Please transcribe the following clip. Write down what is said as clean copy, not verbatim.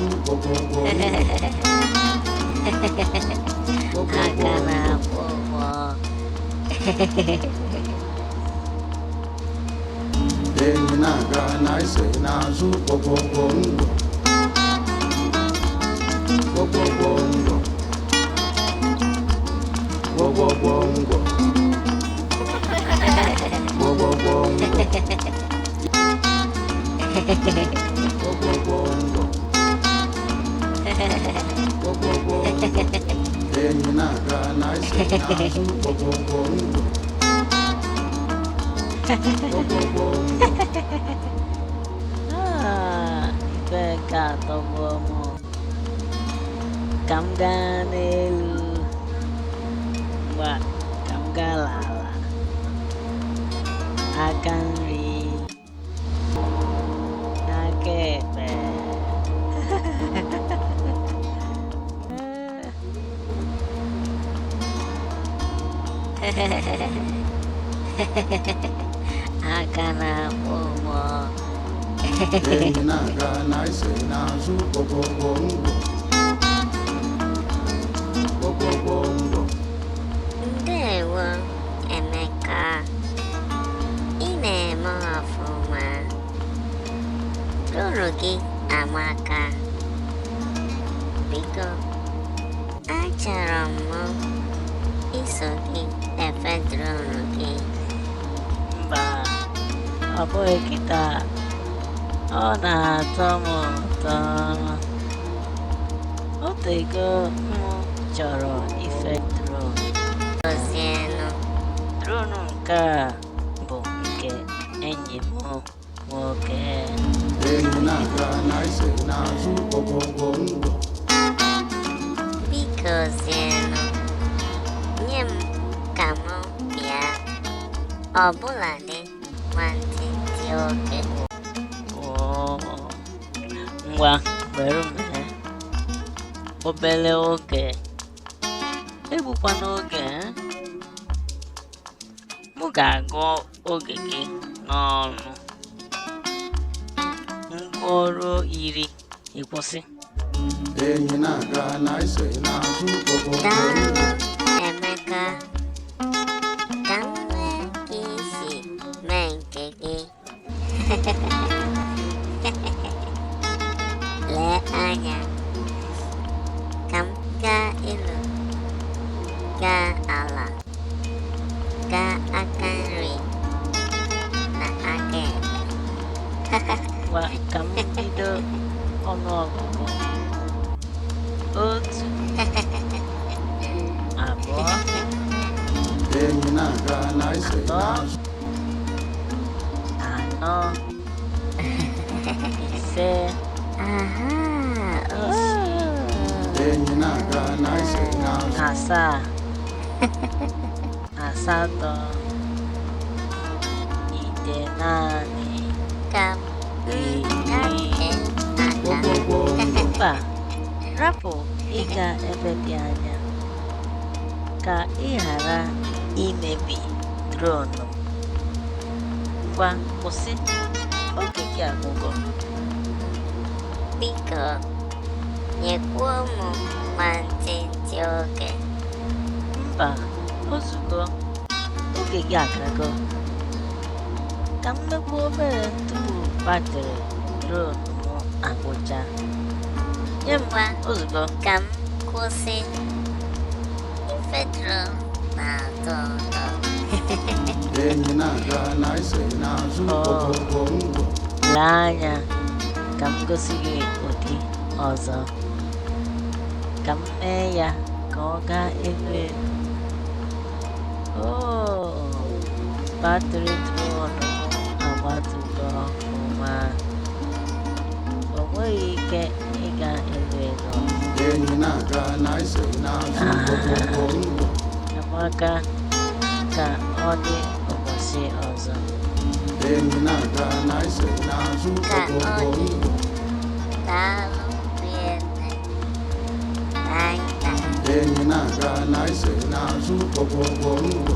n'azụ gwogwogwo ngwọ. Gwogwogwo Aka ngwọ. na-akwụ ụgbọ. Enyi na-aga na ise n'azụ gwogwogwo ngwọ. Gwogwogwo ngwọ. Gwogwogwo ngwọ. Gwogwogwo ngwọ. Gwogwogwo ngwọ. Gwogwogwo ngwọ. Enyi na-aga na ise n'azụ gwogwogwo ngwọ. Gwogwogwo ngwọ. Ah, ife nke atọgbuo m. Ka m gaa n'elu. Ngwa, ka m gaa n'ala. Aka nri. Aka ekpe. Aka na-akwụ ụgbọ. Enyi na-aga na ise n'azụ gwogwogwo ngwọ. Gwogwogwo ngwọ. Ndewo, Emeka. Ị na-eme ọfụma. Drone gị amaka. Biko, achọrọ m iso gị efe drone gị. Mba, ọ bụghị kịta. Ọ na-atọ m ụtọ. O tego m chọrọ ife drone. Gozienụ. Drone nke a bụ nke enyi m nwoke. Enyi na-aga na ise n'azụ gwogwogwo ngwọ. Biko zienụ. Nye m ka m bịa. Ọbụladị nwantịntị oge. Oo, ngwa were mee. Obere oge. Egbukwana oge, eh? Mụ ga-agụ oge gị n'ọnụ. M gụọ ruo 10, ị kwụsị. Enyi na-aga na ise n'azụ gwogwogwo ngwọ. Daalụ, Emeka. Ka m lee ka i si mee nke gị. Lee anya. Ka m gaa elu, gaa ala, gaa aka nri na aka ekpe. Ngwa ka m bido ọnụọgụgụ. 1, 2, Enyi na-aga na ise 3, n'azụ 4, 5, Aha! 6, Enyi na-aga na ise n'azụ 7, 8, 9, Ka m 10. gafee aka. Gwogwogwo ngwọ. Mba, rapụ ịga ebe dị anya ka ị ghara imebi drone m. Ngwa kwụsị, oge gị agwụgo. Biko, nyekwuo m nwantịntị oge. Mba, ozugbo, oge gị agago. Ka m mekwuo obere tupu batrị drone m agwụcha. Nye m Ngwa, ozugbo. ka m kwụsị. Ife drone na-atọ ụtọ. Enyi na-aga na ise n'azụ Oo, gwogwogwo ngwọ. lee anya ka m gosi gị ụdị ọzọ. Ka m mee ya ka ọ gaa elu elu. Oo, batrị drone m agbatugo ọfụma. O nweghị ike ịga elu elu ọzọ. Enyi na-aga na ise n'azụ gwogwogwo ngwọ. Amaka, ka ọ dị ụbọchị ọzọ. Enyi na-aga na ise n'azụ Ka ọ gwogwogwo dị. ngwọ. Daalụ rinne. Bye bye. Enyi na-aga na ise n'azụ gwogwogwo ngwọ.